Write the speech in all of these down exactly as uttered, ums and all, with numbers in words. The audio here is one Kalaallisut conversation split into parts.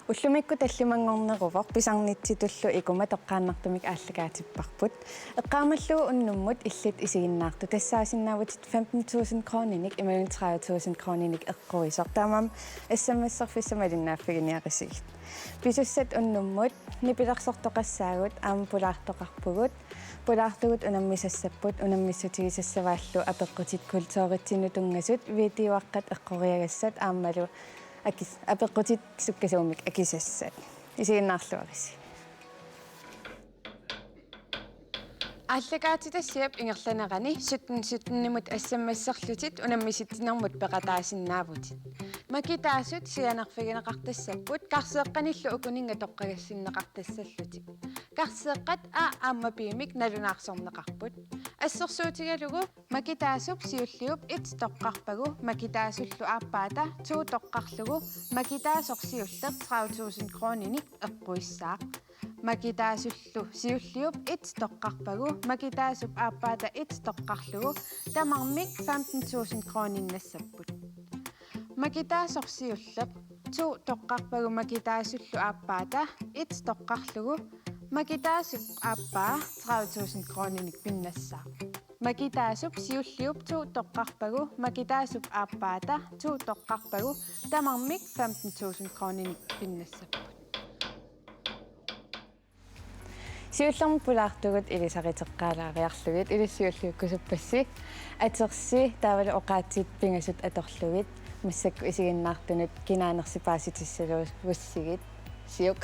Ullumikkut tallimanngorneruvoq, pisarnitsitullu ikuma toqqaannartumik aallakaatipparput. Eqqaamallugu unnummut illit isiginnaartutassaasinnaavatit femten tusind kroninik imaluunniit tredive tusind kroninik eqquisoq. Taamaammat S M S-erfissat malinnaaffiginiarisigit. Pisussat unnummut nipilersortoqassaagut aamma pulaartoqarpugut. Pulaartugut unammisassapput, unammissutigisassavaallu apeqqutit kulturitsinnut tunngasut, videoaqqat eqqoriagassat aammalu akis-, apeqqutit sukkasuumik akisassat. Isiginnaarluarisi. Aallakaatitassiap ingerlanerani sytten sytten-imut S M S-erlutit unammisitsinermut peqataasinnaavutit. Makitaasut sianerfigineqartassapput, karseeqqanillu ukuninnga toqqagassinneqartassallutik. Karseeqqat A aamma B-mik nalunaarsorneqarput. Assersuutigalugu makitaasup siulliup et toqqarpagu makitaasullu aappaata to toqqarlugu makitaasoq siulleq tredive tusind kroninik eqquissaaq. Makitaasullu siulliup et toqqarpagu makitaasup aappaata et toqqarlugu tamarmik femten tusind kroninnassapput. Makitaasoq siulleq to toqqarpagu makitaasullu aappaata et toqqarlugu makitaasup aappaa tredive tusind kroninik pinnassaaq. Makitaasup siulliup to toqqarpagu makitaasup aappaata to toqqarpagu tamarmik femten tusind kroninik pinnassapput. Siullermik pulaartugut ilisariteqqaalaariarlugit, ilissi siulliukkusuppassi. Atersi taavalu oqaatsit pingasut atorlugit massakkut isiginnaartunut kinaanersi paasitissaluussigit. Siuk,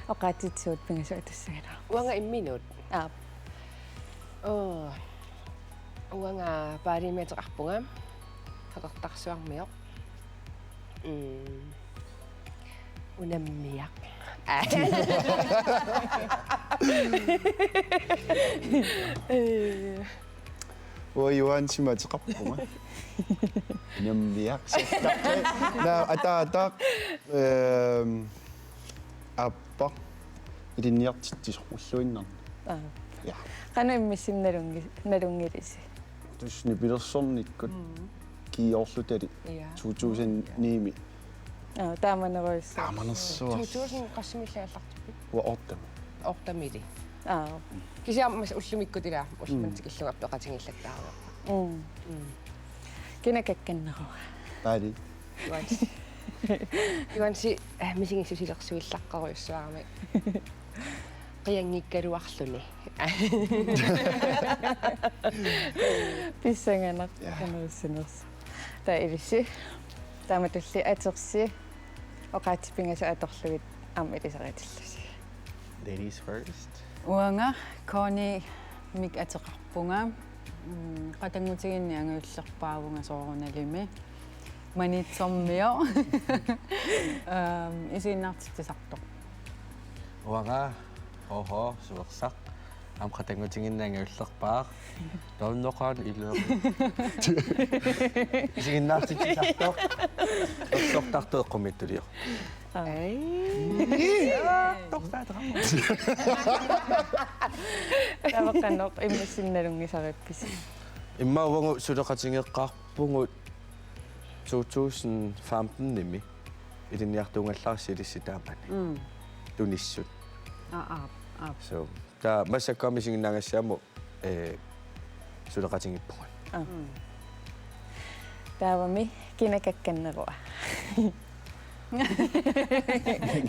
oqaatsit suut pingasut atussagaluarpisi? Uanga imminut. Aap. Oo. Uanga Baalimi ateqarpunga. Qeqertarsuarmioq. Mm. Unammiaq. Uanga Johansimik ateqarpunga. Unammiaq. Naa, ataataq. Ehm, aappaq. Ilinniartitsisoq ulluinnarni. Aa. Ja. Qanoq immissinnut nalunngi-, nalunngilisi? Tassa nipilersornikkut. Mm. Kiiorlutali. Ja. To tusind ni-mi. Aa, taamanerujussuaq. Taamanersuaq. To tusind qassimilli aallartippit? Uanga ottemi. Ottemili. Aa. Kisianni ullumikkut ila, ullumikkut Mm. tikillugu peqatigiillattaarneq. Mm. Mm. Kina kakkannerua? Paali. Juansi. Juansi, eh, misigissusilersuillaqqorujussuarami. Qianngikkaluarluni. Pissanganaq. Ja. Kanerissinersoq. Taava ilissi. Taamatulli atersi. Oqaatsit pingasut atorlugit aamma ilisaritillusi. Ladies first. Uanga Connie-mik ateqarpunga. Mm, qatanngutigiinni angajullerpaavunga soorunalimi. Maniitsormioq. Ehm, isiginnaartitsisartoq. Uanga H H Suersaq. Aamma qatanngutigiinni angajullerpaaq. Taannoqaaq ilaa. Isiginnaartitsisartoq. Ersortartoq eqqumiitsuliorpoq. Ai. Taava qanoq immissinnut nalunngisarippisi? Immaqa uagut suleqatigeeqqaarpugut to tusind femten-imi ilinniartuugallarsi ilissi taamani. Mm. Tunissut. Aa, aa, aa. So, taava massakkut aamma isiginnaagassiamut, eh, suleqatigiippugut. Aa. Mm. Taavami kina kakkannerua?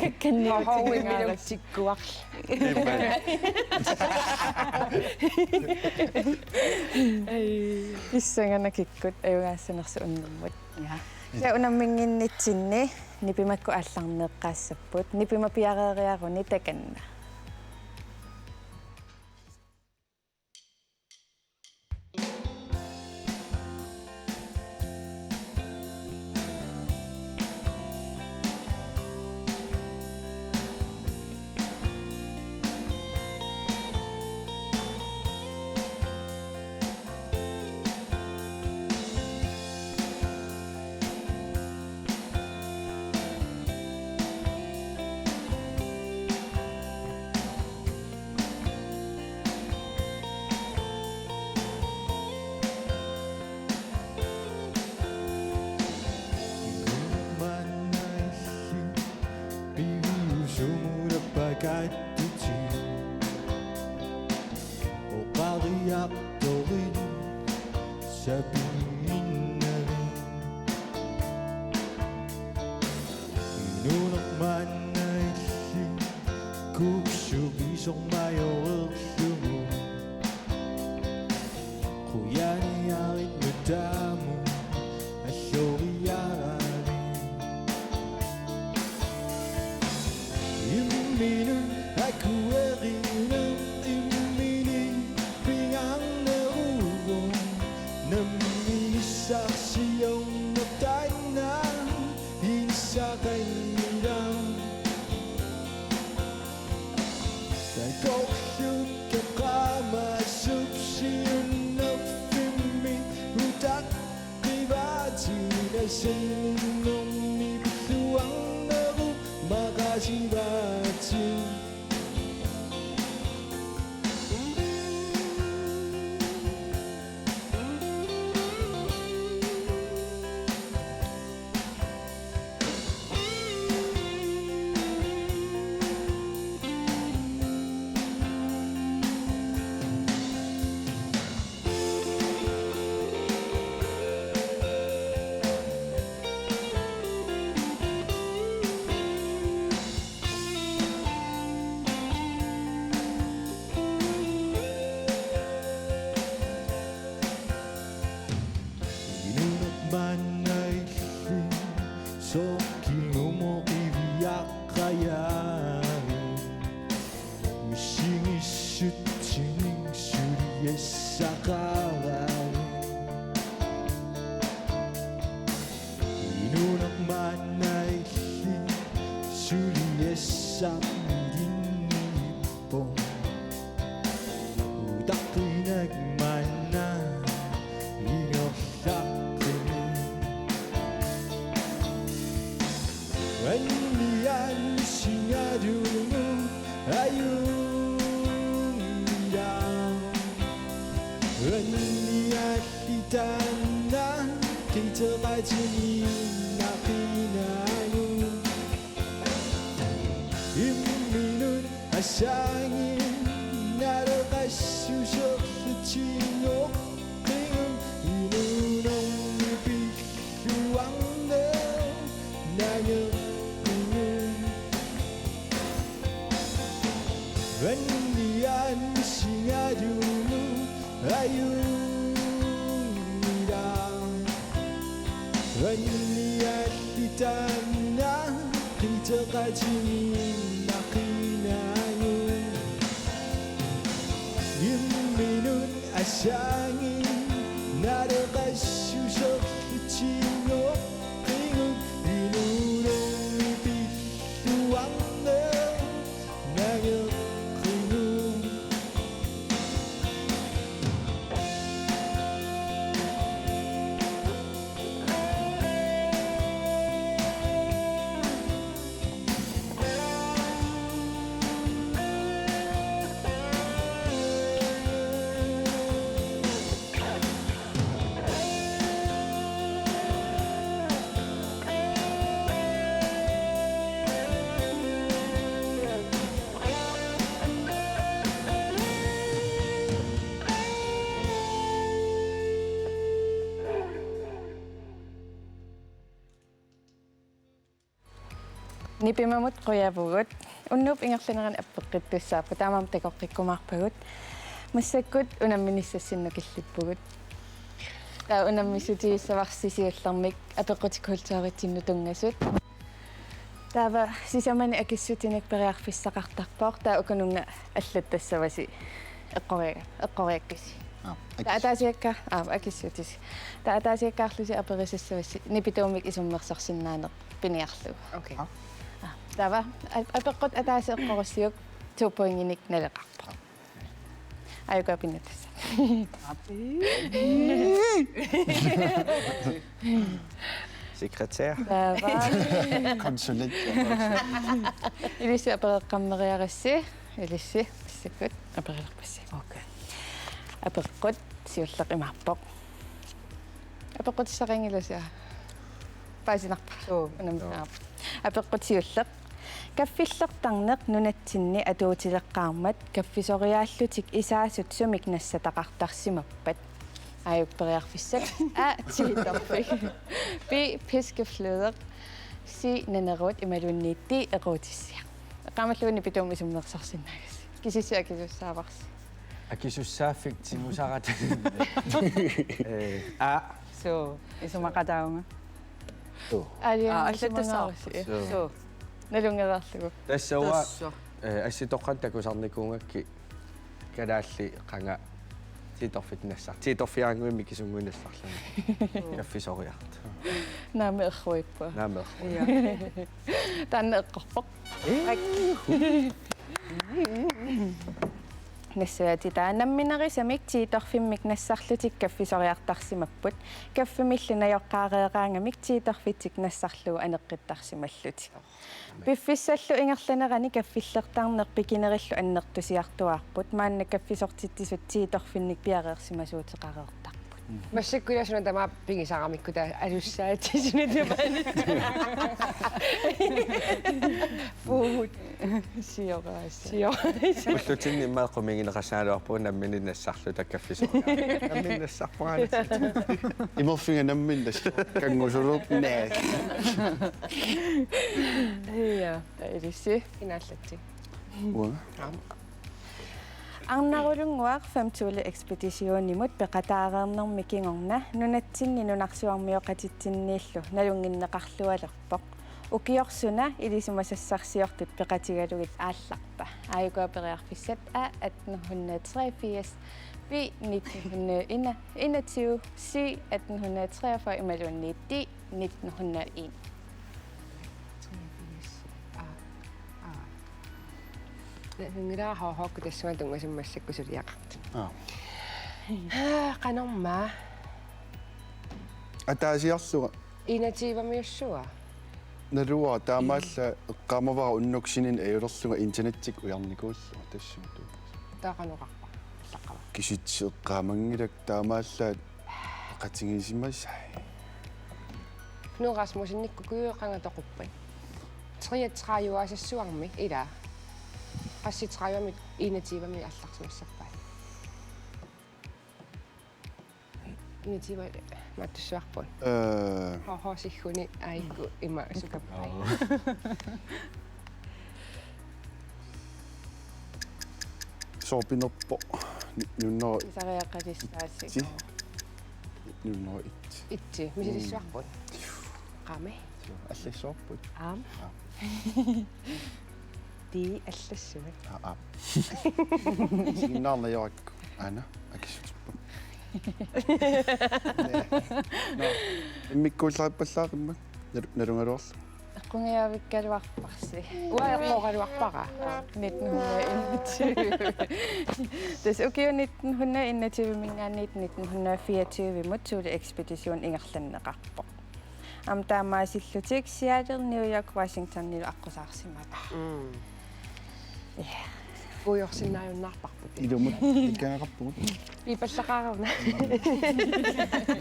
Kakkannerua. Oho, uimmilu tikkuarli. Immaqa. Ai. Pissanganaq kikkut ajugaassanersut unnummut. Ja. Ja, unamminnginnitsinni nipimakkut aallarneeqqaassapput. Nipimik piareeriaruni takanna. Kattuti oqariartorin sapinnginnami. Inuuneq maanna illit kuksupisoq majorerlugu. Qujaniarit nutaamut alloriarami. Imminut akuerineq imminit pingaarneruvoq. Nammineq saarsiorneq taanna inissaqanngilaq. Takorluukkat qaamasup siunnerfimmi utaqqivaatit, asanninnermi pilluarnerup maqasivaatit. Inuuneq maanna illit sooq kingumut qiviaqqajaarit. Missingissutsinik suliassaqaraarit. Inuuneq maanna illit suliassaq milinniippoq. Utaqqinak maanna ingerlaqqinik. Anniaannarsingalugu ajunngilaq. Anniaallitaanna qiteqatigiinnaqqinaagut. Imminut assangi naleqassuserlutit oqqigut, inuunermi pilluarneq nangeqqigut. Anniaannarsingalugu ajunngilaq. Anniaallitaanna qiteqatigiinnaqqinaagut. Imminut assangi naleqassuserlutit oqqigut, inuunermi pilluarneq nangeqqigut. Nipimamut qujavugut. Unnuup ingerlanerani appeqqittussaappat, taamaammat takoqqikkumaarpagut. Massakkut unamminissassinnut killippugut. Taava unammissutigissavarsi siullermik apeqqutit kulturitsinnut tunngasut. Taava sisamanik akissutinik periarfissaqartarpoq, taava ukununnga allattassavasi eqqori-, eqqoriakkasi. Aa, taava akis-, ataasiakka-, aa, akissutisi. Taava ataasiakkaarlusi aperisassavasi nipituumik isummersorsinnaaneq piniarlugu. Okay. Aa, taava a-, apeqqut ataaseq eqqorussiuk to pointinik naleqarpoq. Ajuku pinnattassaq. Sekretær. Taava. Konsulent. Ilissi apereqqammeriarassi, ilissi massakkut aperilerpassi. Okay. Apeqqut siulleq imaappoq. Apeqqutissaqanngilasia? Paasinarpa? Suu. Unammi-, joo, aap. Apeqqut siulleq. Kaffillertarneq nunatsinni atuutileqqaarmat kaffisoriaallutik isaasut sumik nassataqartarsimappat? Aajuku periarfissat: A, tiitorfik. B, piskefløde. C, naneruut imaluunniit D, eqquutissiaq. Eqqaamalluunniit Pituummi isummersarsinnaagassi. Kisitsisit akisussaavarsi? Akisussaaffik tigusarata. Eh, A. Suu, isumaqataavunga. Suu. Aalli, aa, isumangaarusi. Allattussaavarsi. Suu. Suu. Nalunngereerlugu. Tassa uanga, tassa, eh, assitoqqat takusarnikuugakkit kalaallit qanga tiitorfik nassar-, tiitorfiaraannguit mikisunnguit nassarlugit. Suu. Kaffisoriartut. Naamik erruipput. Naamik erruipput. Ja. Taanna eqqorpoq. Eh. Nassuiaatitaa: Namminerisamik tiitorfimmik nassarlutik kaffisoriartarsimapput. Kaffimillu najoqqaareeraangamik tiitorfitsik nassarlugu aneqqittarsimallutik. Piffissallu ingerlanerani kaffillertarneq pikinerillu annertusiartuaarput. Maanna kaffisortitsisut tiitorfinnik piareersimasuuteqareertarput. Massakkut ila suna tamaat pigisaramikku taava alussaatit suna tamaat. Puut. Sioraasa. Sioraasa. Ullutinni immaqa qumigineqassaagaluarpugut nammineq nassarluta kaffisoriarluta. Nammineq nassarpara. Imerfiga nammineq nassar-, kanngusulerpoq. Naa. Ja, ilissi. Inaallatsi. Uanga. Aamma. Arnarulunnguaq Femtule Ekspeditionimut peqataareernermi kingorna nunatsinni nunarsuarmioqatitsinniillu nalunnginneqarlualerpoq. Ukioq suna ilisimasassarsiortut peqatigalugit aallarpa? Aajukua periarfissat: A, atten hundrede treogfirs, B, nitten hundrede enogtyve, C, atten hundrede treogfyrre imaluunniit D, nitten hundrede en. Treogfirs. Aa. Aa. Nungilaarhoohooku tassuma tunngasumik massakkut suliaqartut. Aa. Aa, qanormaa. Ataasiarlunga. Enogtyvemiussua. Naluara taamaallaat eqqaamavara unnukkut sinini ajulerlunga internettikkut ujarnikuullunga tassuma tuu. Taava qanoq oqarpa? Allaqqava. Kisitsisit eqqaamanngilakka taamaallaat peqatigisimasai. Knud Rasmussenikkut kujuit qanga toquppat? Treogtredive-asassuarmi ilaa. Qassit tredivemik enogtyvemik allarsimassappat? Enogtyve mattussuarput. Øh. H H Sigguni aajukua ima sukappai. Au. Sooq pinerpoq? Ni-, nitten hundrede. Pisariaqalissaasi. Ti? Nitten hundrede et. Itsi, misissuarput. Mm. Qami. Suu, allassuarput. Aam. Aap. Ti allassuat. Aa, aap. Sinnaarnajorakku. Aana, akissutippoq. Nå, immikkuullaarpallaaqimmat. Nal-, nalugaluarlu. Eqqungajavikkaluarparsi. Uanga eqqoraluarpara. Nitten hundrede enogtyve. Tassa ukiut nitten hundrede enogtyve-minngaanniit nitten hundrede fireogtyve-mut Thule Ekspedition ingerlanneqarpoq. Aamma taamaasillutik Seattle, New York, Washingtonilu aqqusaarsimavaat. Mm. Ja. Uiorsinnaajunnaarparput. Ilumut ikkaangaqarpugut. Piipallaqaaruna.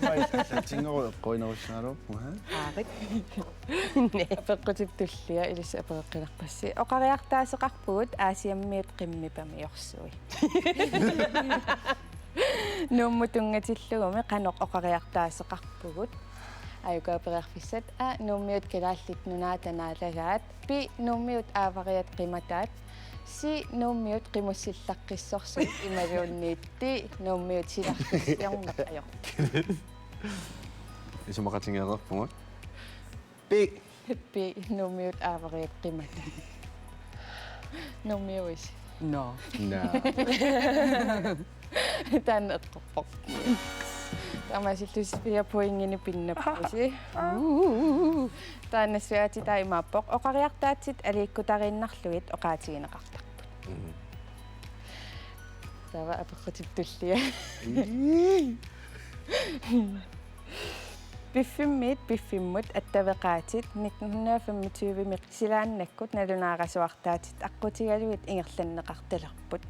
Vai, allatsinngooq eqquinerussagaluarpugut, ha? Aarit. Apeqqutip tullia ilissi apereqqilerpassi. Oqariartaaseqarpugut Aasiammiut qimmipamiorsuit. Nuummut tunngatillugumi qanoq oqariartaaseqarpugut? Aajukua periarfissat: A, Nuummiut Kalaallit Nunaata naalagaat. B, Nuummiut aavariat qimataat. C, Nuummiut qimussillaqqissorsuit imaluunniit D, Nuummiut silarlussiorneq ajortut. Isumaqatigeereerpugut. B. B, Nuummiut aavariat qimataat. Nuummiuisi? Nå. Nå. Taanna eqqorpoq. Taamaasillusi fire pointinik pinnappusi. Uu. Taanna nassuiaatitaa imaappoq: Oqariartaatsit aliikkutariinnarlugit oqaatigineqartarput. Mhm. Taava apeqqutip tullia. Piffimmiit piffimmut attaveqaatit nitten hundrede femogtyve-mi silaannakkut nalunaarasuartaatit aqqutigalugit ingerlanneqartalerput.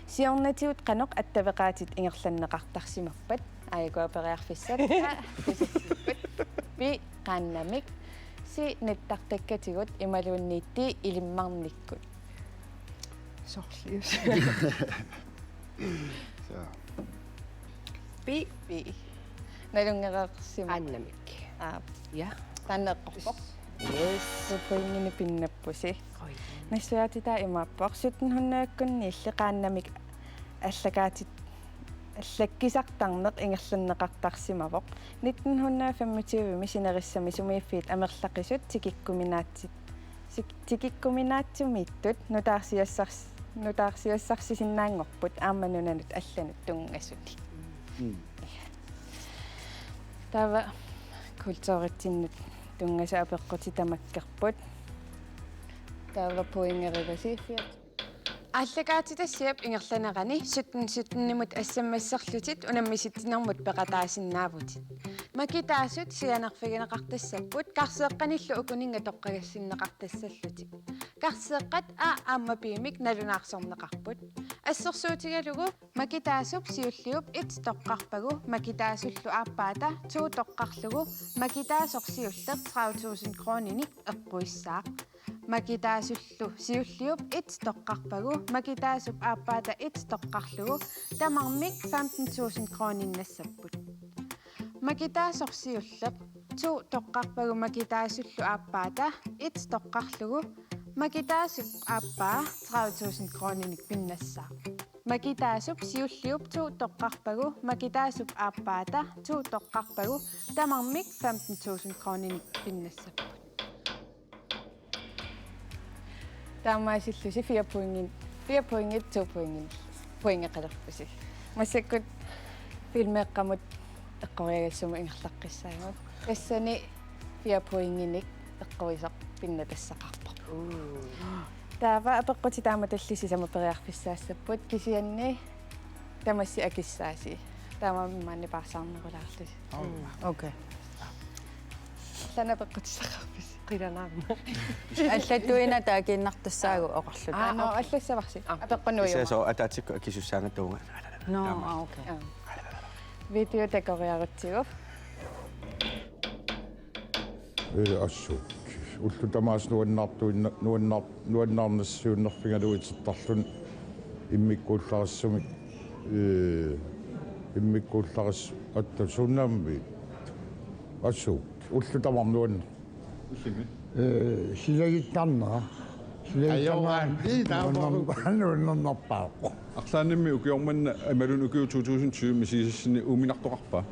Siornatigut qanoq attaveqaatit ingerlanneqartarsimappat? Aajukua periarfissat: A, Kusassippat. B, Qaannamik. Ti nittartakkatigut imaluunniit ti ilimmarnikkut. Sorlius. Så. Bi. Bi. Nalunngereersimavoq. Qaannamik. Aa, Ja. taanna eqqorpoq. Yes. Pointinik pinnappusi. Oj. Nassuiaatitaa imaappoq. Sytten hundredekkunniilli qaannamik allakaatit-, allakkisartarneq ingerlanneqartarsimavoq. Nitten hundrede femogtyve-mi sinerissami sumiiffiit amerlaqisut tikikkuminaatsit-, sik-, tikikkuminaatsumiittut nutaarsiassars-, nutaarsiassarsisinnaanngorput aamma nunanut allanut tunngasunik. Mm. Taava kulturitsinnut tunngasut apeqqutit tamakkerput. Taava pointerivasi. Aallakaatitassiap ingerlanerani sytten sytten-imut assammasserlutit unammisitsinermut peqataasinnaavutit. Makitaasut sianerfigineqartassapput karseeqqanillu ukuninnga toqqagassinneqartassallutik. Karseeqqat A aamma B-mik nalunaarsorneqarput. Assersuutigalugu makitaasup siulliup et toqqarpagu makitaasullu aappaata to toqqarlugu makitaasoq siulleq tredive tusind kroninik eqquissaaq. Makitaasullu siulliup et toqqarpagu makitaasup aappaata et toqqarlugu tamarmik femten tusind kroninnaassapput. Makitaasoq siulleq to toqqarpagu makitaasullu aappaata et toqqarlugu makitaasup aappaa tredive tusind kroninik pinnassaaq. Makitaasup siulliup to toqqarpagu makitaasup aappaata to toqqarpagu tamarmik femten tusind kroninik pinnassapput. Taamaasillusi fire pointit, fire pointit to pointit, pointeqalerpusi. Massakkut filmeeqqamut eqqoriagassumut ingerlaqqissaagut. Tassani fire pointinik eqquisoq pinnatassaqarpoq. Taava apeqqutit taama tallit sisamat periarfissaassapput kisianni tamassi akissaasi. Taamaammat paarsaarnerulaarlusi. Okay. Taanna apeqqutissaqarpusi. Qilanaarma. Allattuinnaq taakiinnartassaagut oqarluta. Aa, no, Okay. allassavarsi. Aa. Apeqqut nuiuma. Især så, at der er til at give sig sange tunge. No, ah, okay. Aa. Video takoreerutsigu. Ee, assut. Ullut tamaasa nuannaartuinna-, nuannaar-, nuannaarnissaq siunnerfigalugu itertarluni immikkuullarissumik. Ee, immikkuullarissumik atta sunaammi. Assut. Ullut tamaasa nuanna-. Ee, silagittarnera. Silagittarnera. Ajoraanni taama. Nuannar-, nuannaarnerpaavoq. Arlaannimmi ukioq manna imaluunniit ukiut to tusind tyve misigisassinni uuminartoqarpa?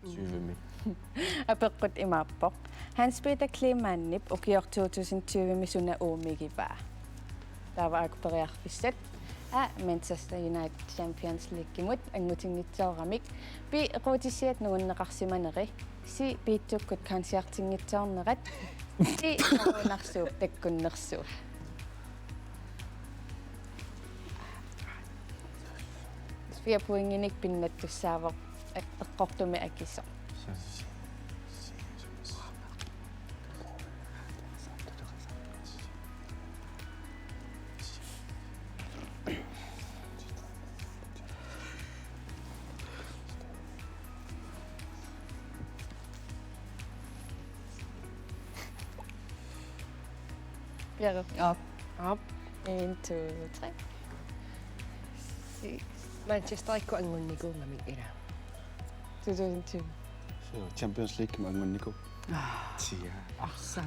Tyvemi. Apeqqut imaappoq. Hans Peter Kleemannip ukioq to tusind tyve-mi suna uumigivaa? Taava aappariarfissat. A, Manchester United Champions Leagueimut angutinngitsooramik. B, equutissiat nungunneqarsimaneri. C, piitsukkut koncertinngitsoornerat. D, nalunaarsuup takkunnersuup. Fire pointinik pinnattussaavoq eqqortumik akisoq. Bjerre. Op. Op. En, to, tre. Seks. Manchesterikkut angunnikuugamik ila. To tusind tyve. Så Champions League med Monaco. Tia. Arsaq.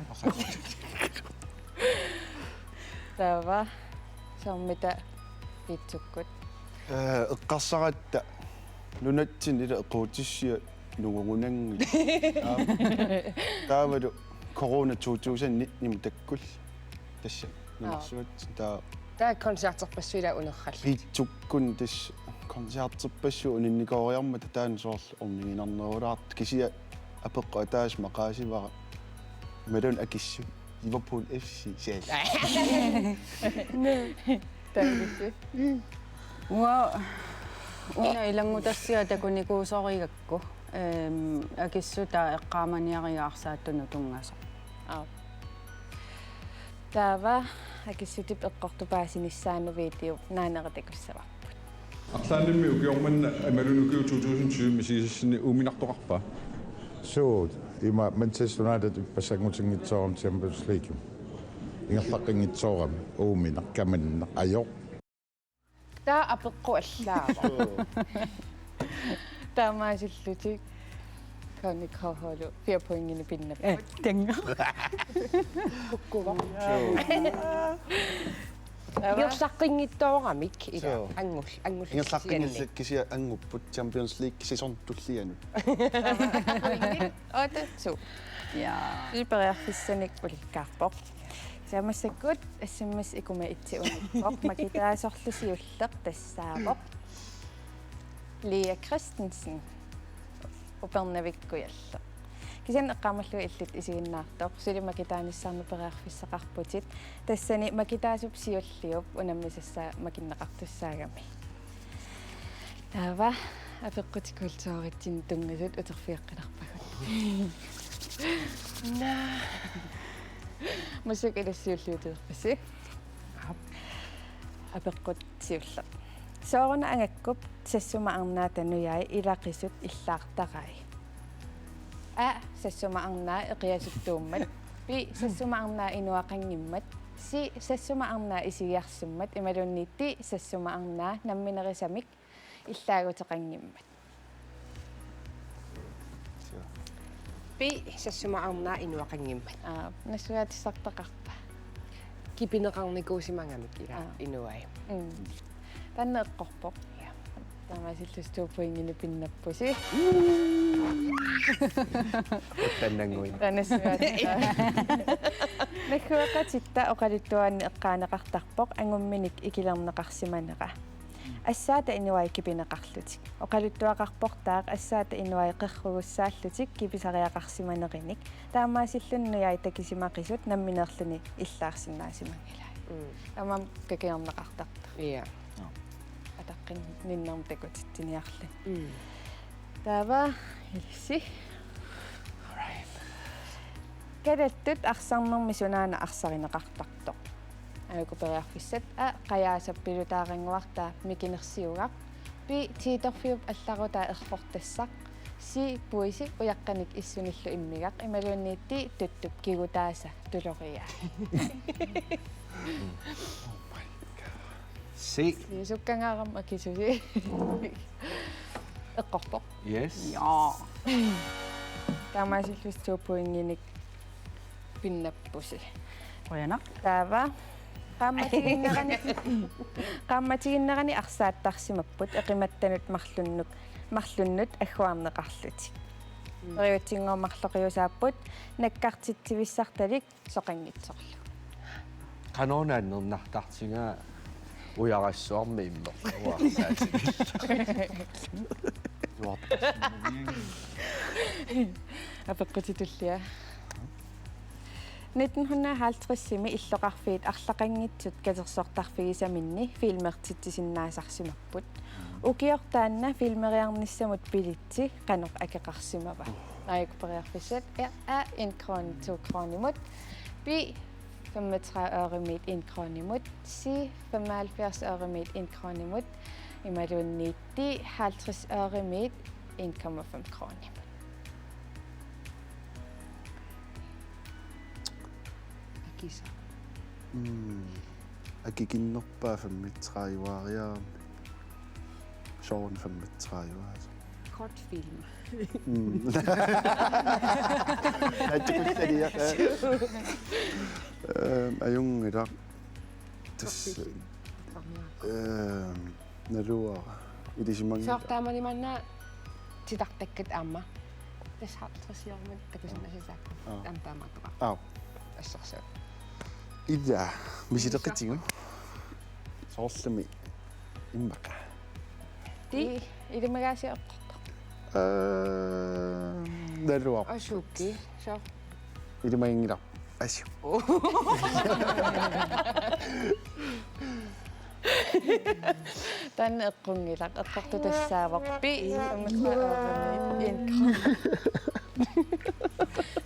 Taava. Soormita piitsukkut? Eh, eqqarsaratta nunatsinni ila equutissiat nungunanngillat. Taava. Taavalu corona to tusind nitten-imut takkullu. Tassa. Nunarsuatsinni taava. Taava koncerterpassuit ila unerrallutik. Piitsukkut tassa koncerterpassuit uninnikooriarmata taanna soorlu orniginarnerulaartoq kisianni apeqqut ataaseq maqaasivara. Imaluunniit akissut. Liverpool F C. Sial. Takusi. Uanga una ilanngutassiaq takunikuusorigakku. Ehm, akissut taava eqqaamaniarigaarsaattunut tunngasoq. Aap. Taava akissutip eqqortup paasinissaanut video naanerit takussavarput. Arlaannimmi ukioq manna imaluunniit ukiut to tusind tyve misigisassinni uuminartoqarpa? Suut, ima Manchester United ippassanngutinngitsoorami Champions League. Ingerlaqqinngitsoorami, uuminaq, kamannaq, ajoq. Taava apeqqut allaavoq. Taamaasillutik Connie K H-lu fire pointinik pinnapput. Tanga. Kukkuvoq. Ingerlaqqinngitsooramik ila. Suu. Angul-, angul-, Ingerlaqqinngillat kisianni angupput Champions League sæson tullianut. Otte to. Ja. Periarfissanik ulikkaarpoq. Kisianni massakkut S M S ikuma itsi unippoq. Makitaasorlu siulleq tassaavoq Lea Christensen. Upernavik Kujalleq. Kisianni eqqaamallugu illit isiginnaartoq, suli makitaanissaanut periarfissaqarputit. Tassani makitaasup siulliup unammisassaa makinneqartussaagami. Taava apeqqutit kulturitsinnut tunngasut uterfigeqqinarpagut. Naa. Massakkut ilissi siulliutereerpisi? Aap. Apeqqut siulleq. Sooruna angakkup Sassuma Arnaata nujai ilaqisut illaartarai? A. Sassuma Arnaa eqiasuttuummat. B. Sassuma Arnaa inuaqanngimmat. C. Sassuma Arnaa isigiarsimmat imaluunniit D. Sassuma Arnaa namminerisamik illaaguteqanngimmat. Suu. B. Sassuma Arnaa inuaqanngimmat. Aa, nassuiaatissartaqarpa? Kipineqarnikuusimagamik ila. Aa. Inuai. Mm. Taanna eqqorpoq. Ja. Taamaasillusi to pointinik pinnappusi. Tannanngui. Taanna nassuiaatissaq. Naggueqatitta oqaluttuaanni eqqaaneqartarpoq angumminik ikilerneqarsimanera. Assaata inuai kipineqarlutik. Oqaluttuaqarpoq taava assaata inuai qerrugussaallutik kipisariaqarsimanerinik. Taamaasilluni nujai takisimaqisut nammineerluni illaarsinnaasimanngilai. Mm. Taamaammat kakiorneqartartoq. Ja. Ataqqinninnermut takutitsiniarluni. Mm. Taava ilissi. All right. Kalattut arsarnermi sunaana arsarineqartartoq? Aajuku periarfissat: A. Qajaasap pilutaarannguartaa mikinersiugaq. B. Tiitorfiup allarutaa errortassaq. C. Puisi ujaqqanik issunillu immigaq imaluunniit D. Tuttup kigutaasa tuloriaa. C. Sukkangaarama akisusi. Eqqorpoq. Yes. Ja. Taamaasillusi to pointinik pinnappusi. Qujanaq. Taava. Qaammatiginnerani, qaammatiginnerani arsaattarsimapput eqimattanut marlunnut, marlunnut agguarneqarlutik. Mm. Periutsinngooq marloqiusaapput nakkartitsivissartalik soqanngitsorlu. Qanoq nannernartartigaa ujarassuarmi immeq. Uarsaatigillu. Apeqqutit tullia. Nitten hundrede og halvtredsimi illoqarfiit arlaqanngitsut katersortarfigisaminni filmertitsisinnaasarsimapput. Ukioq taanna filmeriarnissamut billetsi qanoq akeqarsimava? Aajuku periarfissat: A. En krone to kronimut. B. Femogtredive øremiit en kronimut. C. Femoghalvfjerds øremiit en kronimut. Imaluunniit D. Halvtreds øremiit en komma fem kronimut. Akisa. Mm. Akikinnerpaaq femogtredive-ariarami. Soorlu femogtredive, altså. Kortfilm. Mm. Naatsukullaria. Øhm, ajunngilaq. Tassa. Kortfilm. Øhm, naluara. Ilisimanngilaq. Soorlu taamanimanna titartakkat aamma. Tassa halvtreds-iormat takusinnaasassaagut. Aa. Aamma taamaattoqarpoq. Aa. Assorsuaq. Ila, misileqitigu. Soorlumi immaqa. Ti, ilimagaasiortoq. Øhm, naluara. Asuki, så. Ilimaginngilaq. Asio. Taanna eqqunngilaq, eqqortoq tassaavoq. Pi, femogtredive øremiit en krone.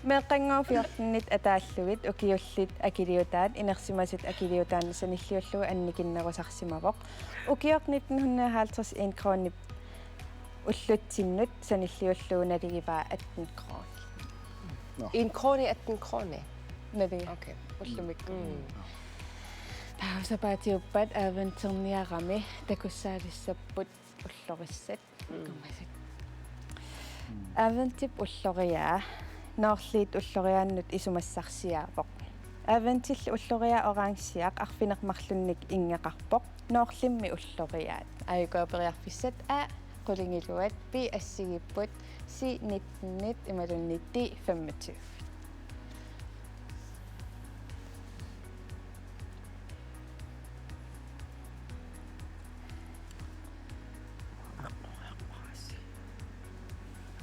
Meeqqannguaq fjortenit ataallugit ukiullit akiliutaat inersimasut akiliutaannut sanilliullugu annikinnerusarsimavoq. Ukioq nitten hundrede og halvtreds en kronip Ullutsinnut sanilliullugu naligivaa atten kroner. En krone, atten kroner. Naligi. Okay. Ullumikkut. Mm. Taava sapaatiuppat Adventerniarami takussaalissapput ullorissat. Kummasik. Adventip ulloriaa Noorliit ulloriaannut isumassarsiaavoq. Adventilli ulloriaa orangiaq arfineq-marlunnik inngeqarpoq. Noorlimmi ulloriaat. Aajuku periarfissat A qulingiluat, B assigiipput, C nittenit imaluunniit D femogtyve.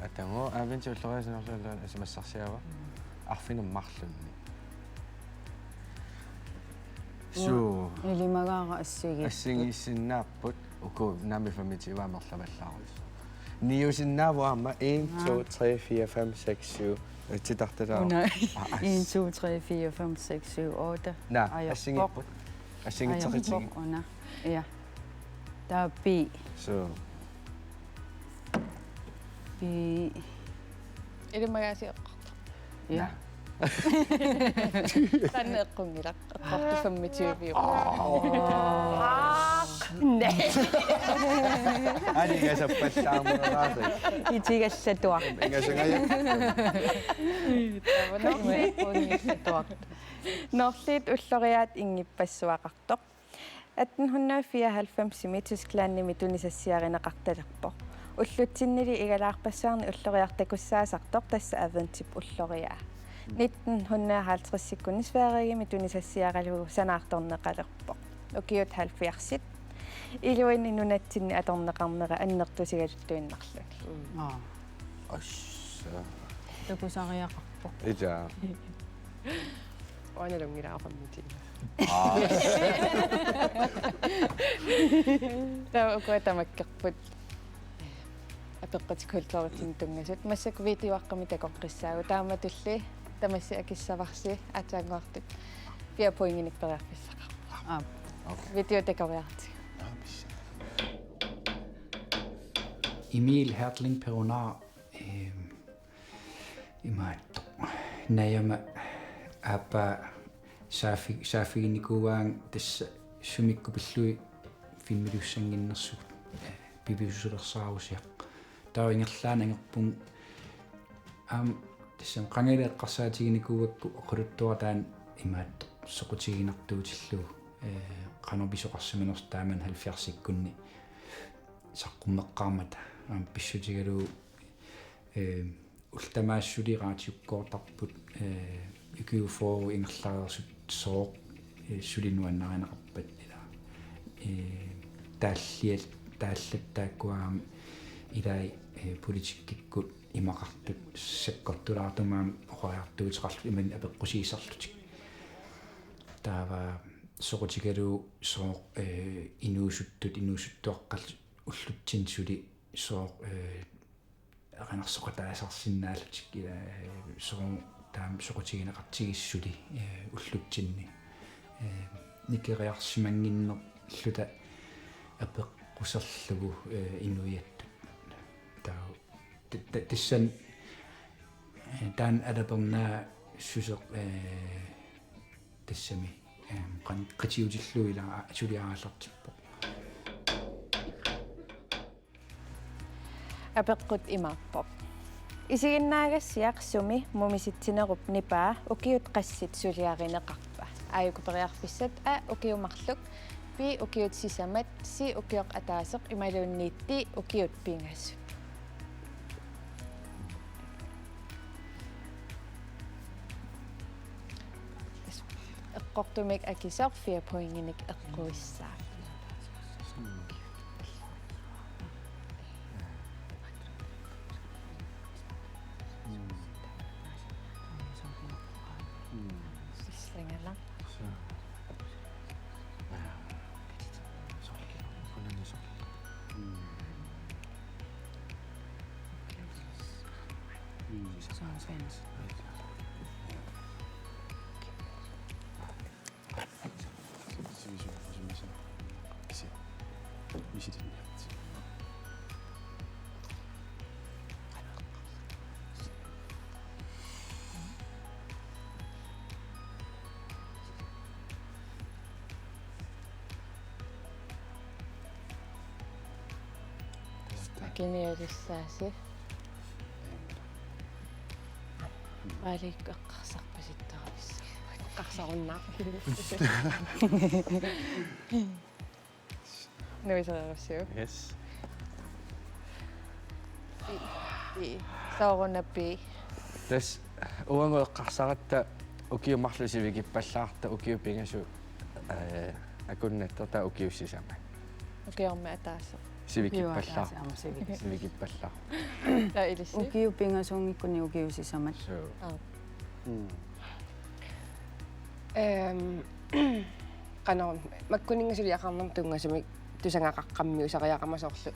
Atagu Adventip ulloriaa Noorliit ulloriaannut isumassarsiaavoq. Arfineq-marlunnik. Suu. Ilimagaara assigiipput. Assigiissinnaapput uku naami femogtyve amerlavallaarujussuuvoq. Niusinnaavoq aamma en, to, tre, fire, fem, seks, syv. Titartalaavoq. Una. En, to, tre, fire, fem, seks, syv, otte. Naa, Ajorpoq. Assigiipput. Assigiitseqitigiit. Ajorpoq una. Ja. Taava B. Suu. B. Ilimagaasiaq eqqartoq. Ja. Taanna eqqunngilaq. Eqqortoq femogtyve. Aninga sappallaarmeraasi. Itigallatuaq. Ingasangajak. Taava Noorliit. Noorliit ulloriaat inngippassuaqartoq. Atten hundrede fireoghalvfemsimi Tysklandimi tunisassiarineqartalerpoq. Ullutsinnili igalaarpassuarni ulloriaq takussaasartoq tassa Adventip ulloriaa. Nitten hundrede halvtredsikkunni Sverigemi tunisassiaralugu sanaartorneqalerpoq. Ukiut halvfjerdsit. Iluini nunatsinni atorneqarnera annertusigaluttuinnarluni. Aa. Ossa. Takusariaqarpoq. Ija. Uanga nalunngilara femogtyve. Taava ukua tamakkerput apeqqutit kulturitsinnut tunngasut. Massakkut videoaqqamik takoqqissaagut. Taamatulli tamassi akissavarsi aatsaannguartut fire pointinik periarfissaqarpoq. Aap. Video takoriartigu. Emil Hertling Perunar, ehm, imaattoq. Najama aappaa saaffi-, saaffiginikuuaanga tassa sumikkut pillugit filmiliussannginnersugut, eh, pipisusulersaarusiaq. Taava ingerlaannaq angerpunga aamma tassami qangali eqqarsaatiginikuugakku oqaluttuaq taanna imaattoq soqutiginartuutillugu, eh, qanoq pisoqarsimanersoq taamani halvfjerdsikkunni saqqummeqqaarmata aamma pissutigalugu, eh, ullut tamaasa suli radiukkoortarput, eh, ukiut fyrre ingerlareersut sooq, eh, suli nuannarineqarpat ilaa. Eh, taalliat, taallat taakkua aamma ilai, eh, politikkikkut imaqartut sakkortulaartumik aamma oqariartuuteqarlutik imannak apeqqusiisarlutik. Taava soqutigalugu sooq, eh, inuusuttut, inuusuttuaqqat ullutsinni suli sooq, eh, erinarsoqataasarsinnaallutik, eh, sooq taama soqutigineqartigisoq suli, eh, ullutsinni. Eh, nikeriarsimannginnerluta apeqquserlugu, eh, inuiattut. Taava ta-, ta-, tassani, eh, taanna alapernaassuseq, eh, tassami, eh, qan-, qitiutillugu ilaa suli aallartippoq. Apeqqut imaappoq: Isiginnaagassiaq sumi mumisitsinerup nipaa ukiut qassit suliarineqarpa? Aajuku periarfissat: A, ukiut marluk, B, ukiut sisamat, C, ukioq ataaseq imaluunniit D, ukiut pingasut. Eqqortumik akisoq fire pointinik eqquissaaq. Islangalang. Kinialissaasi. Aaliikku eqqarsarpasittarfissarput. Eqqarsarunnaaq. Nuisererussiuk. Yes. I, i, soorunami. Tassa uagut eqqarsaratta ukiut marluk sivikippallaartut, ukiut pingasut, eh, akunnattoq taava ukiut sisamat. Ukiormi ataaseq. Sivikippallaartut. Ukiut ataaseq aamma sivikis-. Sivikippallaartut. Taava ilissi? Ukiut pingasuunngikkunik ukiut sisamat. Suu. Aap. Mm. Ehm, qanoq, makkuninnga suliaqarnermut tunngasumik tusagaqaqqammiusariaqarama soorlu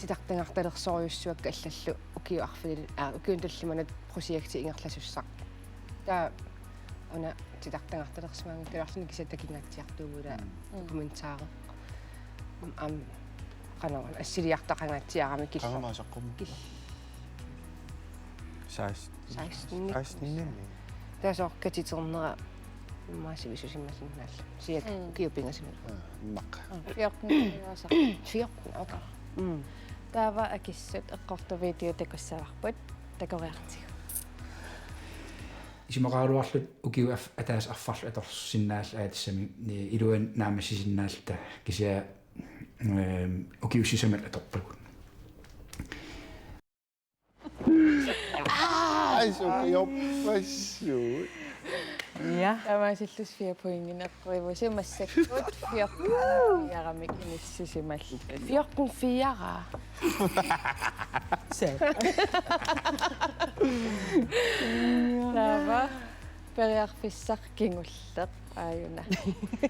titartagartalersorujussuakka allallu ukiut arfinilinni, aa, ukiuni tallimanut projekti ingerlasussaq. Taava una titartagartalersimaanngikkaluarluni kisianni takingaatsiartuuvoq ilaa. Mm. Dokumentari. Aamma qanoq assiliartaqangaatsiarami killa. Qanga saqqummi? Kil-. Seksten. Seksten. Seksten. Taava soorlu katiternera immaqa sivisusimalluinnarlugu. Siat. Mm. Ukiut pingasut. Aa, immaqa. Mm. Fjorten. Fjorten, okay. Mm. Taava akissut eqqortut video takussavarput, takoriartigu. Isumaqaraluarluta ukiut af-, ataaseq affarlu atorsinnaalluta, aa, tassami, eh, iluani naammassisinnaalluta kisianni, ehm, ukiut sisamat atorpagut. Aa, sukiorpassuit. Ja. Taamaasillusi fire pointinik eqquivusi massakkut fjorten fire-mik inissisimallusi. Fjorten fire. Se. Taava periarfissaq kingulleq aajuna.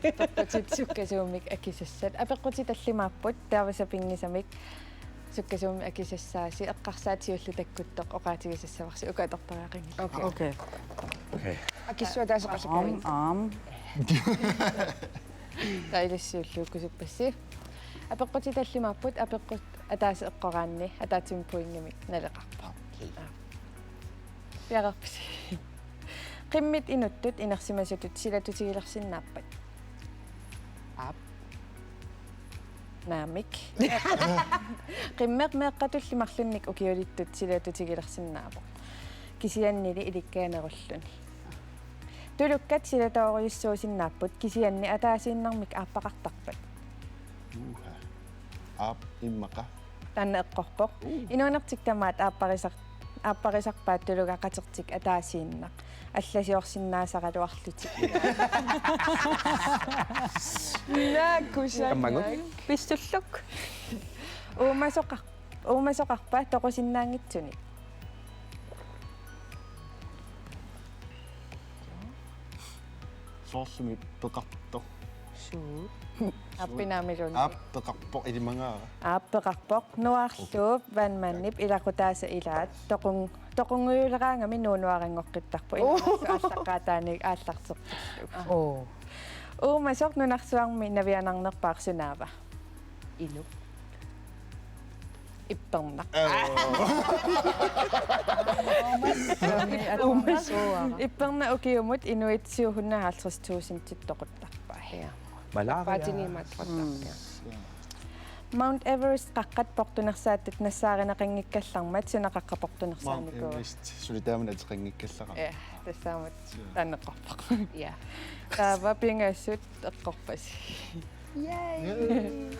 Apeqqutit sukkasuumik akisassat. Apeqqutit tallimaapput, taava sapinngisamik sukkasuumik akisassaasi, eqqarsaat siulleq takkuttoq oqaatigisassavarsi, uku atortariaqanngillat. Okay. Okay. Okay. Akissut ataaseq. Aam, aam. Taava ilissi ulluukkusuppassi. Apeqqutit tallimaapput, apeqqut ataaseq eqqoraanni ataatsimut pointimik naleqarpoq. Okay. Aa. Piareerpisi? Qimmit inuttut inersimasutut silatutigilersinnaappat? Aap. Naamik. Qimmeq meeqqatulli marlunnik ukiulittut silatutigilersinnaavoq. Kisiannili ilikkaganerulluni. Tulukkat silatoorujussuusinnaapput, kisianni ataasiinnarmik aappaqartarpat? Uha. Aap, immaqa. Taanna eqqorpoq. Uu. Inuunertik tamaat aapparisar-, aapparisarpaat tuluga qatertik ataasiinnaq. Allasiorsinnaasaraluarlutik. Naakkusa. Kammagut. Pissulluk. Uumasoqar-, uumasoqarpa toqusinnaanngitsunik? Soorlumi peqarpoq. Suut. Aap, naamiluunniit. Aap, peqarpoq, ilimagaara. Aap, peqarpoq. Nuarluup vandmandip ilaqutaasa ilaat toqun-, toqunngujuleraangami nuunuaranngoqqittarpoq. Oh. Inuunersoq aallaqqaataaniit aallartertillugu. Oh. Uumasoq nunarsuarmi navianarnerpaaq sunaava? Inuk. Ippernaq. Oh. Uumas-, Ippernaq ukiumut inuit syv hundrede og halvtreds tusindit toquttarpai. Ja. Malaria. Paatiniimaat toquttarpai. Mm. Mount Everest qaqqat portunersaatut nassaarineqanngikkallarmat suna qaqqat portunersaanikuua? Mount Everest suli taamani ateqanngikkallarami. Ja, tassaammut. Ja. Taanna eqqorpoq. Ja. Taava pingasut eqqorpasi. Yay! Yay!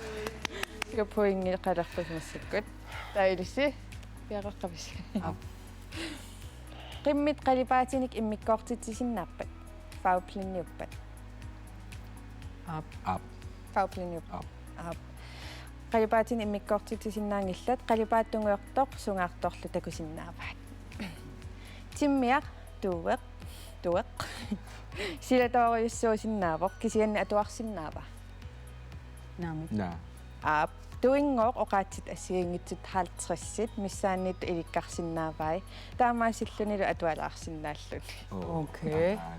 Uku pointit qalerpasi massakkut. Taava ilissi piareeqqavisi? Aap. Qimmit qalipaatinik immikkoortitsisinnaappat? Farveblindiuppat? Aap. Aap. Farveblindiuppat? Aap. Aap. Qalipaatinik immikkoortitsisinnaanngillat, qalipaat tungujortoq sungaartorlu takusinnaavaat. Timmiaq tueq, tueq. Silatoorujussuusinnaavoq, kisianni atuarsinnaava? Naamik. Naa. Aap, tuinngooq oqaatsit assigiinngitsut halvtredsit missaanniittut ilikkarsinnaavai. Taamaasillunilu atualaarsinnaalluni. Oh. Okay. Aa.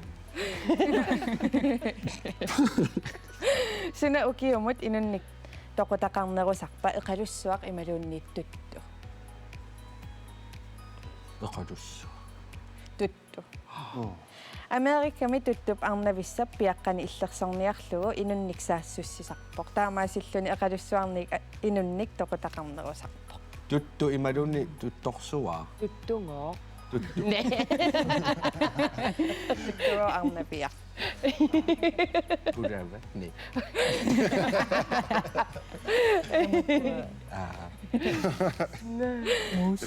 Suna ukiumut inunnik toqutaqarnerusarpa, Eqalussuaq imaluunniit Tuttu? Eqalussuaq. Tuttu. Oh. Amerikami Tuttup arnavissap piaqqani illersorniarlugu inunnik saassussisarpoq. Taamaasilluni Eqalussuarmiit a-, inunnik toqutaqarnerusarpoq. Tuttu imaluunniit tuttorsuaq. Tuttugooq. Tuttu. Tuttuarnaviaq. Kulaava. Ni. Aa.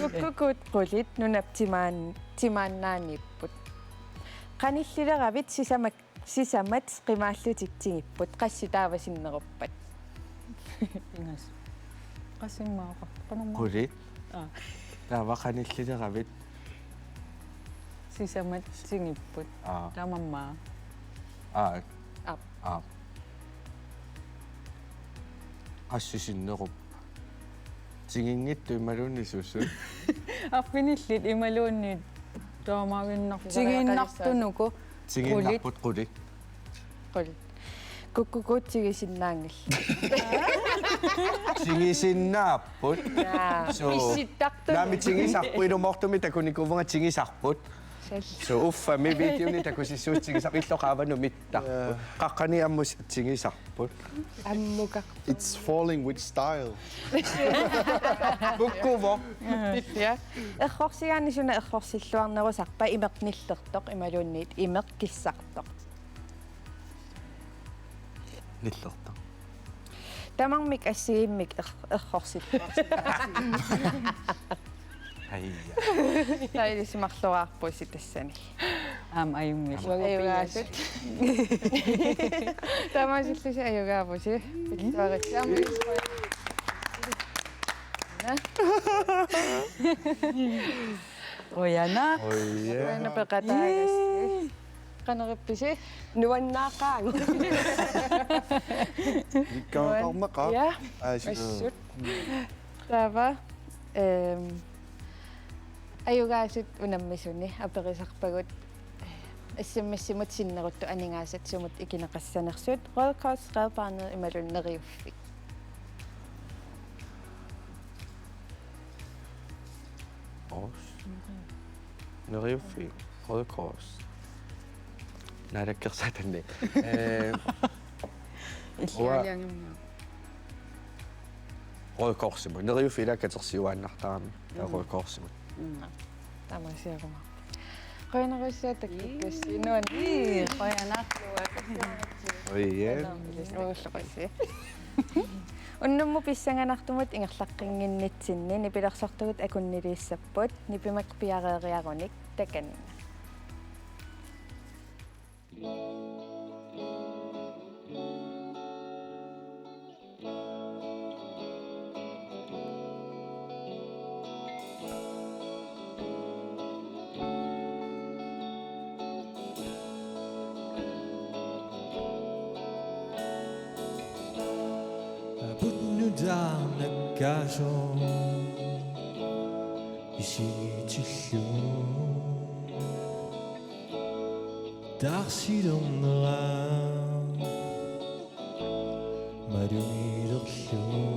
Kukkukuut qulit nunap timaan-, timaannaaniipput. Qanillileravit sisamak-, sisamat qimaallutik tingipput, qassit taava sinneruppat? Ingas. Qassit immaqa qanormaa? Qulit. Aa. Taava qanillileravit. Sisamat tingipput. Aa. Taamaammat. Aa. Aap. Aap. Qassit sinneruppat? Tinginngitsut imaluunniit susu? Arfinillit imaluunniit taamaaginnartut. Tingiinnartunuku. Tingiinnarput qulit. Qulit. Kukkukuut tingisinnaanngillat. Tingisinnaapput. Jaa. Suu. Pissittartunut. Naamik tingisarput, ilumoortumik takunikuuvunga tingisarput. Sal. Suu, uffa, mi videoni takusissuutit tingisarput, illoqarfik aamma mittarput. Jaa. Qaqqani ammut tingisarput. Ammukaq. It's falling with style. Kukkuvoq. Ja. Errorsigaanni suna errorsilluarnerusarpa, imeq nillertoq imaluunniit imeq kissartoq? Nillertoq. Tamarmik assigiimmik er-, errorsilluarsinnaapput. Aija. Taava ilisimarluarpusi tassani. Aamma ajunngilaq. Ajugaasut. Taamaasillusi ajugaavusi. Pilluaritsi aamma. Qujanaq. Oi, ja. Qujanaq peqataagassi. Qanoq ippisi? Nuannaaqaanga. Ikkaanqarnaqa. Ja. Ai, su- Assut. Taava, ehm, ajugaasut unammisuni aperisarpagut, eh, S M S-imut sinneruttut aningaasat sumut ikineqassanersut, Røde Kors, Red Barnet imaluunniit Neriuffik. Os. Neriuffik, Røde Kors. Naalakkersuisuni. Eh, Illuaalianngimmat. Røde Korsimut. Neriuffik ila katersiuaannartarami. Ila Mm. Røde Korsimut. Mm. Taamaasioruma. Qujanarsuaq takkukkassi. Nuan. Ii, qujanaq. Oi, ja. Uulluqassi. Unnummut pissanganartumut ingerlaqqinnginnitsinni nipilersortugut akunniliissapput, nipimak piareeriarunik takanna. Aput nutaarnakkaasoq isigitillugu taarsilernera malugilerlugu.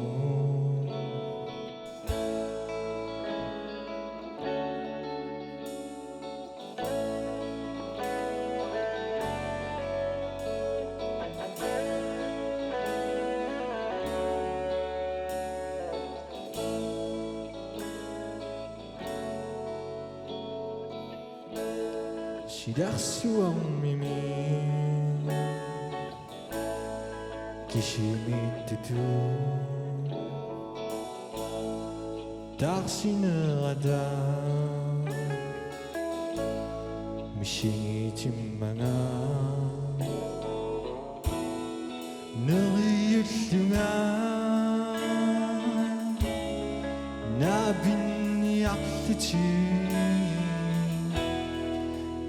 Silarsuarmimi kisimiittutut taarsinerata misigitimmaga. Neriullunga naapinniarlutik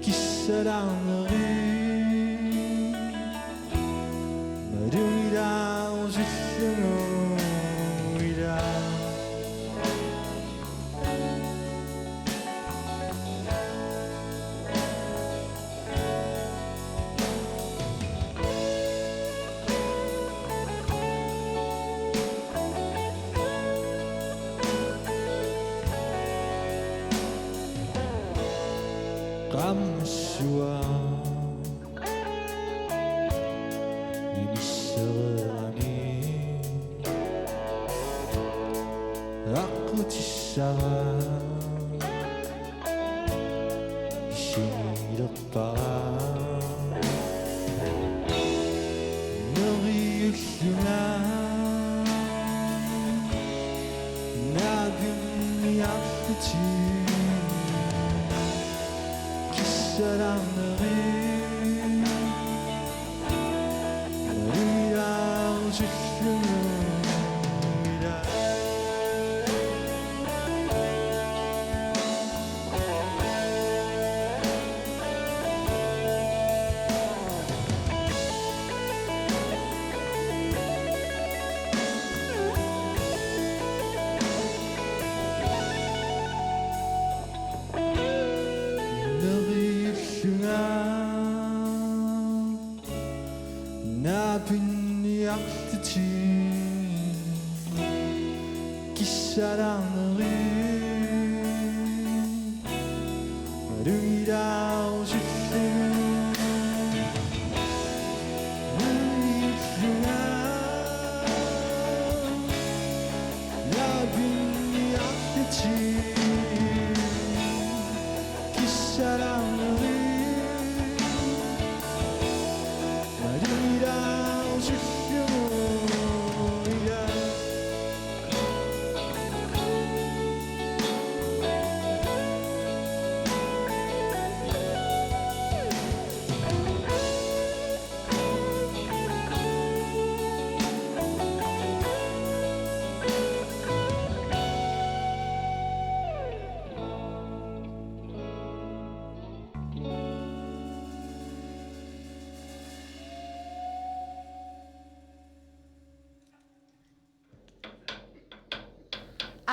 kissalaarnerit malugilaarusullugu ila. Qaammassua inissereerami aqqutis Sara silerpara neriullunga naapinniarlutik kissaalaarnerit. Neriullunga naapinniarlutik kissaalaarnerit. Neriullunga naapinniarlutik kissaalaarnerit.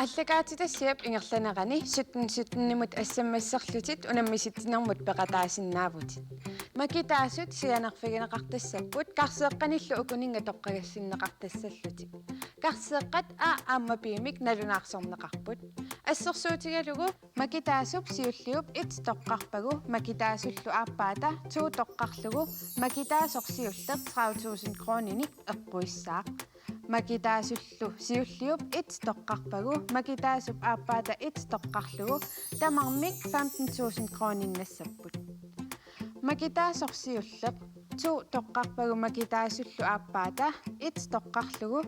Aallakaatitassiap ingerlanerani sytten sytten-imut assammasserlutit unammisitsinermut peqataasinnaavutit. Makitaasut sianerfigineqartassapput karseeqqanillu ukuninnga toqqagassinneqartassallutik. Karseeqqat A aamma B-mik nalunaarsorneqarput. Assersuutigalugu Makitaasup siulliup et toqqarpagu makitaasullu aappaata to toqqarlugu makitaasoq siulleq tredive tusind kroninik eqquissaaq. Makitaasullu siulliup et toqqarpagu makitaasup aappaata et toqqarlugu tamarmik femten tusind kroninnassapput. Makitaasoq siulleq to toqqarpagu makitaasullu aappaata et toqqarlugu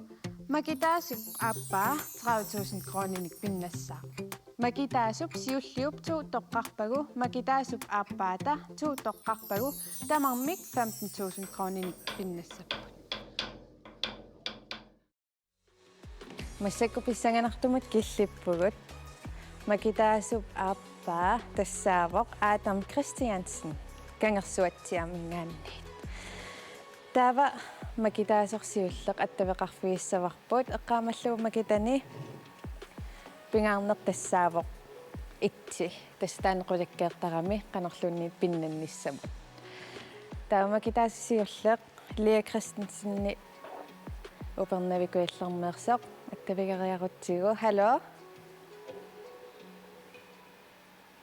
makitaasup aappaa tredive tusind kroninik pinnassaaq. Makitaasup siulliup to toqqarpagu makitaasup aappaata to toqqarpagu tamarmik femten tusind kroninik pinnassapput. Massakkut pissanganartumut killippugut. Makitaasup aappaa tassaavoq Adam Christiansen, Kangersuatsiaaminngaanniit. Taava makitaasoq siulleq attaveqarfigissavarput, eqqaamallugu makitani pingaarneq tassaavoq etsi, tassa taanna qulakkeertarami qanorluunniit pinnannissamut. Taava makitaasup siulleq Lea Christensen Upernavik Kujallermeersoq attavigeriarutsigu. Hallo?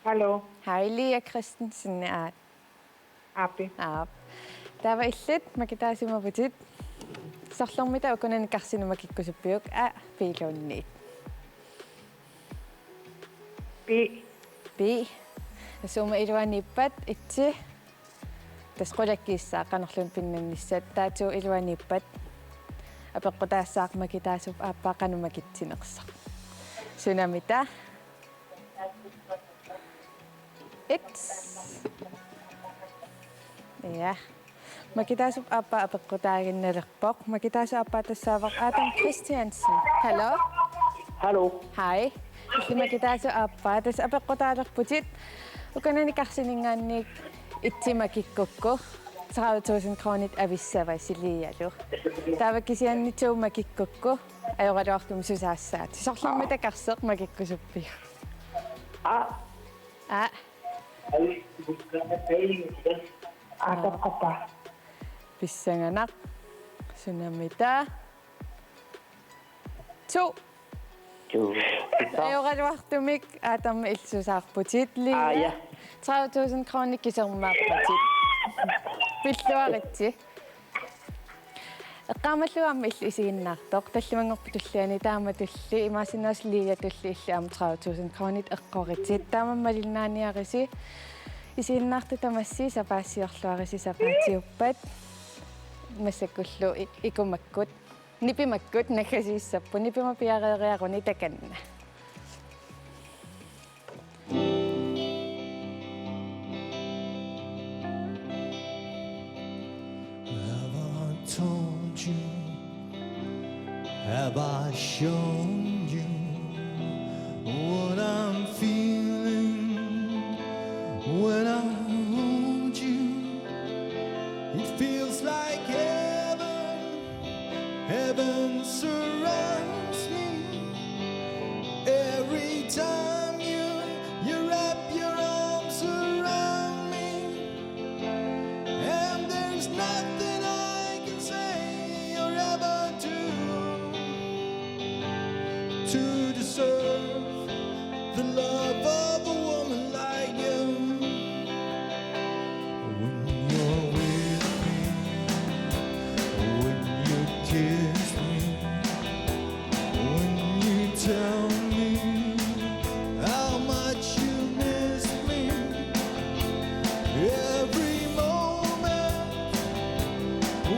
Hallo. Hej, Lea Christensen, aat. Aappi. Aap. Taava illit makitaasimavutit. Sorlermita ukunani karsineq makikkusuppiuk, A B-luunniit? B. B. Sumut iluaniippat, etsi? Tassa qulakkiissaaq qanorluunniit pinnannissat. Taava to iluaniippat, apeqqutaassaaq makitaasup aappaa qanoq makitsinersoq. Sunamita? Et. Ja. Makitaasup aappaa apeqqutaaginnalerpoq. Makitaasup aappaa tassaavoq Adam Christiansen. Hallo? Hallo. Hej. Illit makitaasup aappaa, tassa apeqqutaalerputit. Ukunani karsininngaanniit etsi makikkukku tredive tusind kronit avissavasi Lealu. Taava kisianni to makikkukku ajoraluartumik susaassaatit. Sorlermita karseq makikkusuppiuk? A. A. Apeqqutaavoq. Pissanganaq. Sunamita? To. To. Ajoraluartumik Adamip illit susaarputit, Lea. Aa, ja. Tredive tusind kroner kisermaarputit. Pilluaritsi. Eqqaamallugu aamma illit isiginnaartoq, tallimanngorputit tulliani taamatulli, imaassinnaavoq Liiatulli illit aamma tredive tusind koruunit eqqoritit. Taama malinnaaniarisi, isiginnaartut tamassi sapaasiorluarisi sapaatiuppat, massakkullu ik-, ikumakkut, nipimakkut naggasiissapput, nipimik piareeriaruni takanna. Have I told you? Have I shown you what I'm feeling when I hold you? It feels like heaven. Heaven surrounds me every time you, you wrap your arms around me. And there's nothing I can say or ever do to deserve the love of a woman like you. When you're with me, when you kiss me, when you tell me how much you miss me, every moment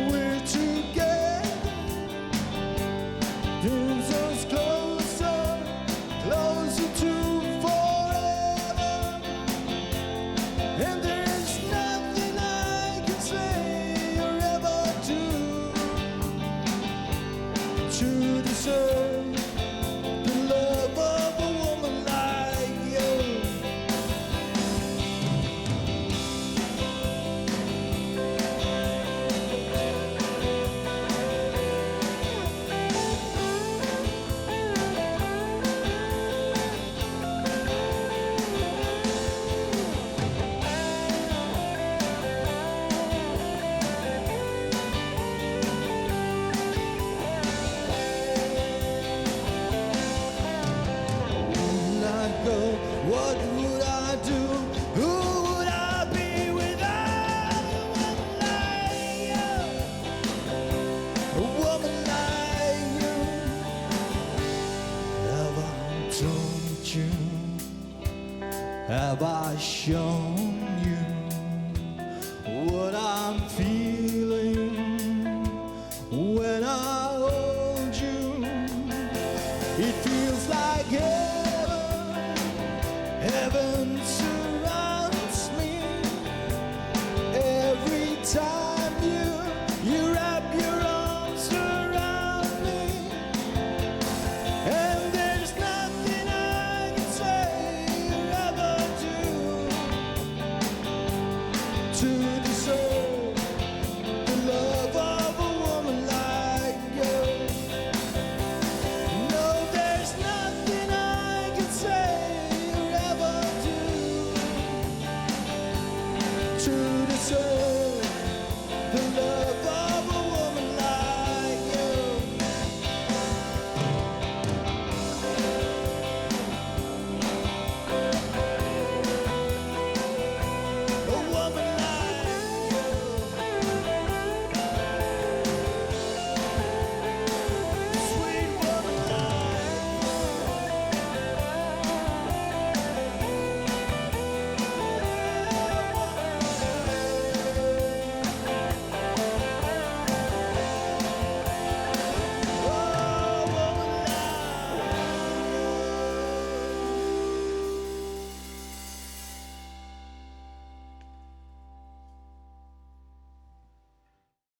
we're together brings us closer, closer to forever. And there's nothing I can say or ever do to deserve the love of a woman like you. Would I go? What would I do? Who would I be without a woman like you? A woman like you. Have I told you? Have I shown you what I'm feeling when I hold you? It feels